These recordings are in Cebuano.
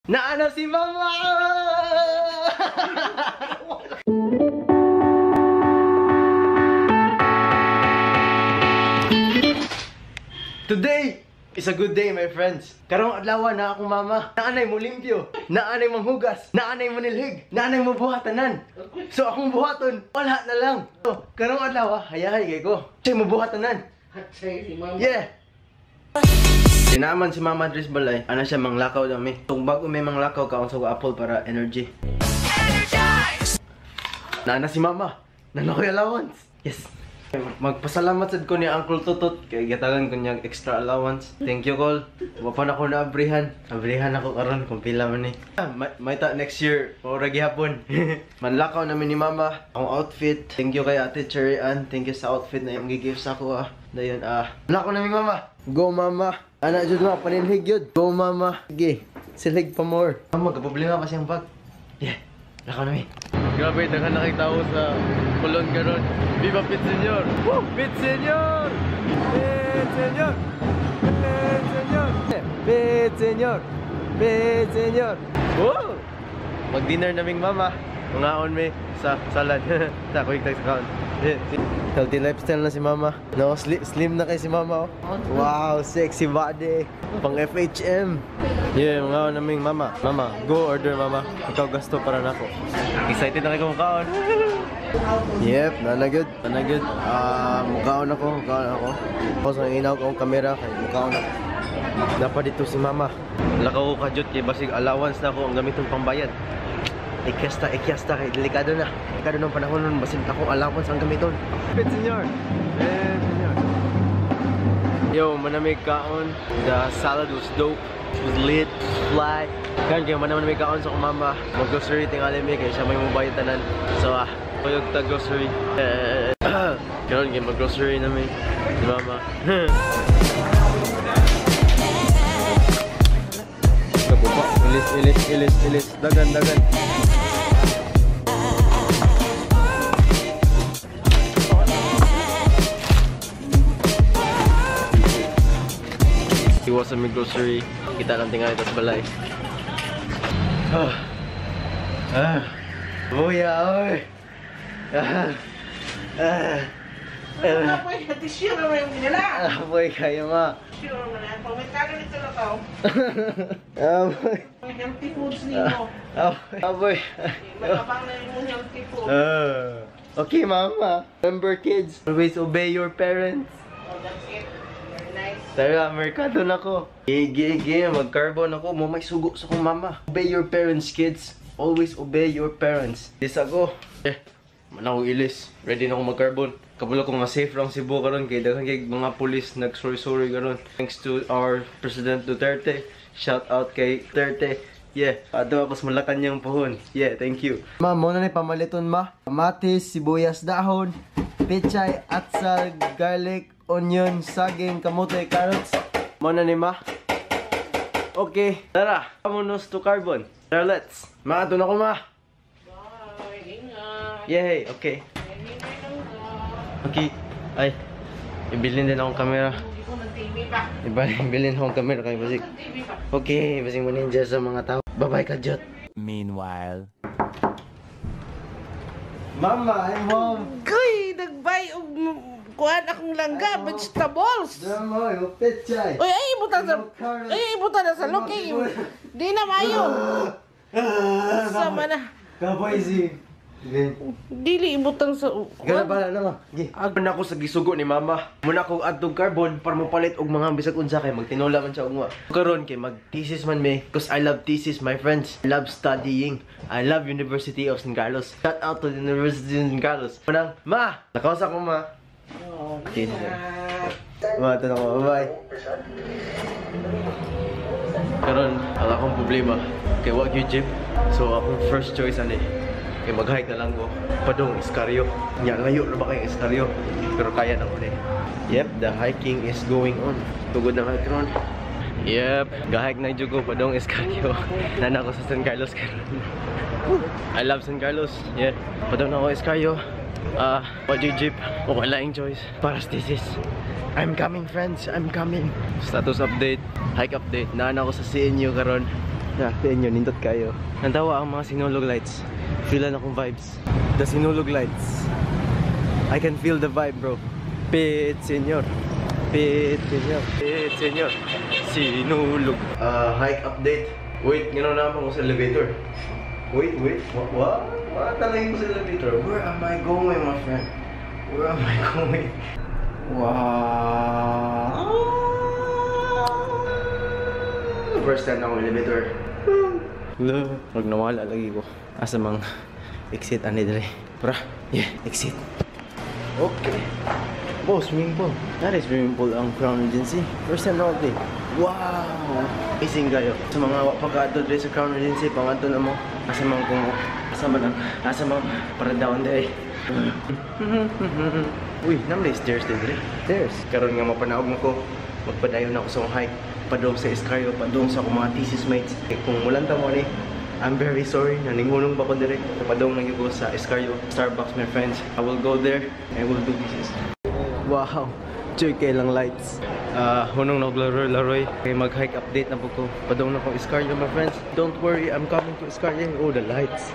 Naana si Mama! Today is a good day, my friends. Karong adlaw na akong mama. Naanay mo limpyo, naanay manghugas, naanay mo nilhig, naanay mo buhatanan. So akong buhaton, wala na lang. So, karong adlaw, hayahay kay ko. Siya mo buhatanan. Yeah. Tinaman si Mama Dris balay, ana siya manglakaw dami. So bago may manglakaw kaon sa apple para energy. Energize! Naana si Mama. Nanakoy allowance. Yes. Magpasalamat sad ko ni Uncle Tutut kay gitagan ko niya extra allowance. Thank you, Col. Wa pa na ko naabrihan. Abrihan ako karon kung pila man ni. May ta next year ora gihapon. Manlakaw namin ni Mama ang outfit. Thank you kay Ate Cherry Ann. Thank you sa outfit na imong gi-give sa ako ah. Dayon ah. Lakaw namin, Mama. Go, Mama. Ana jud ma paninhig yun. Go, Mama. Sige. Silhig pa more. Mama, kaproblema pa siyang bag. Yeah. Lakaw namin. Grabe, daghan na kay tao sa Colon karon. Viva Pit Señor! Woo! Pit Señor! Pit Señor! Pit Señor! Pit Señor! Pit Señor! Woo! Mag-dinner naming mama. Mangaon mi sa salad. Sa quick tag sa kaon. Healthy lifestyle na si mama. No, slim na kay si mama oh. Wow, sexy body. Pang FHM. Yeah, mangaon naming mama. Mama, go order mama. Ikaw gasto para nako. Excited na kay kaon. Yep, nanagod, nanagod. Mukaon ako, mukaon ako. Tapos ang inaw ko ang kamera kay mukaon ako. Dapat dito si mama. Lakaw ko kadyot kay basig allowance na ako ang gamiton pambayad. Ikyasta, ikyasta kay delikado na. Delikado ng panahon nun, basig akong allowance ang gamiton. Pit Señor! Pit Señor! Yo, manamig kaon. The salad was dope. It was lit, fly. Karon kay manamig kaon sa akong mama. Mag-grocery tingali mi kay siya may mubayad tanan. So kuyog ta grocery. Karon kay mag-grocery na mi si mama. Kabupa, ilis, ilis, ilis, ilis, dagan, dagan. Iwas sa may grocery. Kita lang tingali ito sa balay. Ah. Ah. Buya, oy. Ah. Ah. Apoy, tissue na yung ginala. Apoy kayo ma. Tissue na na. Pagmentado nito na tao. Apoy. Healthy foods nimo. Apoy. Apoy. Matabang na yung healthy food. Okay, mama. Remember kids, always obey your parents. Oh, that's it. Very nice. Tara, merkado na ko. Gigi, gigi, mag-carbon ako. Mo may sugo sa kong mama. Obey your parents, kids. Always obey your parents. This ako. Eh, man ako ilis. Ready na ako mag-carbon. Kabulo ko nga safe lang Cebu karon kay daghan kay mga pulis nag-sorry-sorry karon. Thanks to our President Duterte. Shout out kay Duterte. Yeah, ato ako sa Malacañang pohon. Yeah, thank you. Ma, mo na ni pamaliton ma. Kamatis, sibuyas dahon, pechay, atsal, garlic, onion, saging, kamote, carrots. Mo na ni ma. Okay, tara. Vamonos to carbon. Tara, let's. Ma, ato na ko ma. Bye, ingat. Yay, okay. Okay. Ay, ibilin din akong kamera. Ibilin akong kamera kay basig. Okay, basig mo ninja sa mga tao. Bye-bye, kadyot. Meanwhile. Mama, I'm home. Kuy, nagbay og kuan akong langga, vegetables. Damo, yung pechay. Uy, ay ibutan sa ay ibutan na sa looking. Di na maayo. Sama na. Kaboy si. Dili ibutang sa Gana pala na ma. Sige. Muna ako sa gisugo ni mama. Muna ako adtong carbon para mopalit og mga bisag unsa kay magtinula man siya og karon kay mag-thesis man me because I love thesis, my friends. I love studying. I love University of San Carlos. Shout out to the University of San Carlos. Manang, ma, nakausa ko ma. Oh, okay. Ma, ito na ko. Bye. Karon ang akong problema kay wa gyud jeep. So akong first choice ani kay mag-hike na lang ko. Padong Escario. Nya layo na ba kay Escario? Pero kaya na ko ni. Yep, the hiking is going on. Tugod na hike ron. Yep, ga-hike na jud ko padong Escario. Nana ko sa San Carlos karon. I love San Carlos. Yeah. Padong na ako Escario. Wa jud jeep. Wala laing choice. Para sa thesis. I'm coming, friends. I'm coming. Status update, hike update. Naan ako sa CNU karon. Yeah, tiin nyo, nindot kayo. Nantawa ang mga Sinulog lights. Feel na akong vibes. The Sinulog lights. I can feel the vibe, bro. Pit Senyor. Pit Senyor. Pit Senyor. Sinulog. Hike update. Wait, ngano naman ko sa elevator. Wait, wait. What? What? What? Talaga ko sa elevator. Where am I going, my friend? Where am I going? Wow. First time na akong elevator. Lo, pag nawala lagi ko. Asa mang exit ani dire. Pra, yeah, exit. Okay. Oh, swimming pool. That is swimming pool ang Crown Regency. First time na ako dre. Wow! Amazing kayo. Sa mga wa pa kaadto dre sa Crown Regency, pangadto na mo. Asa man kung asa man ang asa man para down dre. Uy, namlay stairs din dre. Stairs. Karon nga mapanaog mo ko, magpadayon ako sa akong hike. Padong sa Escario, padong sa akong mga thesis mates. Eh, kung mulanta mo ni, I'm very sorry. Naningunong ba ko dire? Padong lang ko sa Escario, Starbucks, my friends. I will go there and will do thesis. Wow! Joy kay lang lights. Hunong na laroy-laroy. Kay mag-hike update na po ko. Padong na ko Escario, my friends. Don't worry, I'm coming to Escario. Oh, the lights.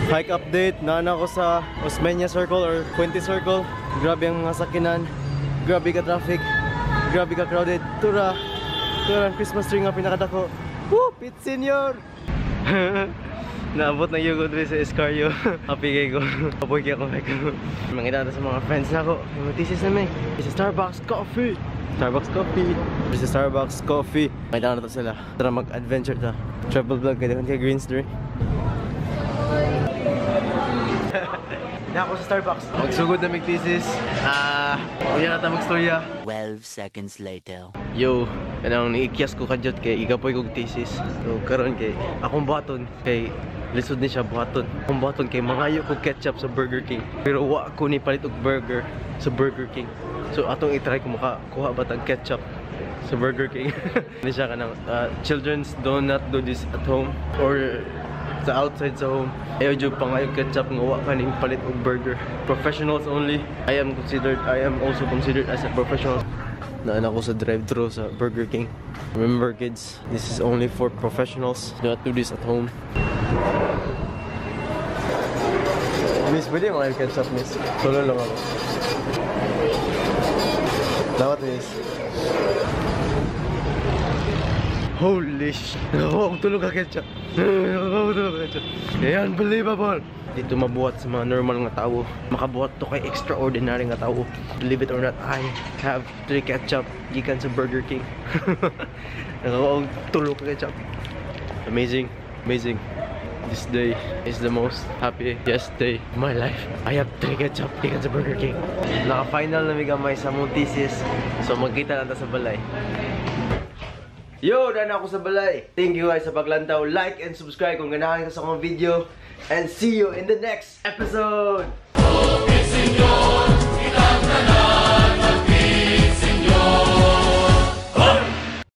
Hike update, naana ko sa Osmeña Circle or Fuente Circle. Grabe ang mga sakinan. Grabe ka traffic. Grabe ka crowded. Tura. Tura ang Christmas tree nga pinakadako. Woo! Pit Senior! Naabot na yung ko diri sa Escario. Happy kay ko. Kapoy kay ako. Mangita na sa mga friends na ako. Mga thesis na may. Sa Starbucks coffee. Starbucks coffee. Sa Starbucks coffee. Makita na to sila. Tara mag-adventure ta. Travel vlog kay kay Greens diri. Na ako sa Starbucks. Magsugod na mig thesis. Unya na ta magstorya. 12 seconds later. Yo, kanang niikyas ko kadyot kay igapoy kog thesis. So karon kay akong buhaton kay lisod ni siya buhaton. Akong buhaton kay mangayo kog ketchup sa Burger King. Pero wa ko ni palit og burger sa Burger King. So atong i-try ko makakuha ba tag ketchup sa Burger King. Ni siya kanang children's do not do this at home or sa outside sa home. Ayaw jud pangayo ketchup nga wa ka ning palit og burger. Professionals only. I am also considered as a professional. Naan ako sa drive-thru sa Burger King. Remember kids, this is only for professionals. Do not do this at home. Miss, pwede mo kayo ketchup, miss? Solo lang ako. Dapat, miss. Holy sh! Nakuha akong tulog ka ketchup. Nakuha akong tulog ka ketchup. Unbelievable! Dito mabuhat sa mga normal nga tao. Makabuhat to kay extraordinary nga tao. Believe it or not, I have 3 ketchup gikan sa Burger King. Nakuha akong tulog ka ketchup. Amazing. Amazing. This day is the most happiest day of my life. I have 3 ketchup gikan sa Burger King. Naka-final na mi gamay sa mong thesis. So magkita lang ta sa balay. Yo, dana ako sa balay. Thank you guys sa paglantaw. Like and subscribe kung ganahan ka sa akong video. And see you in the next episode!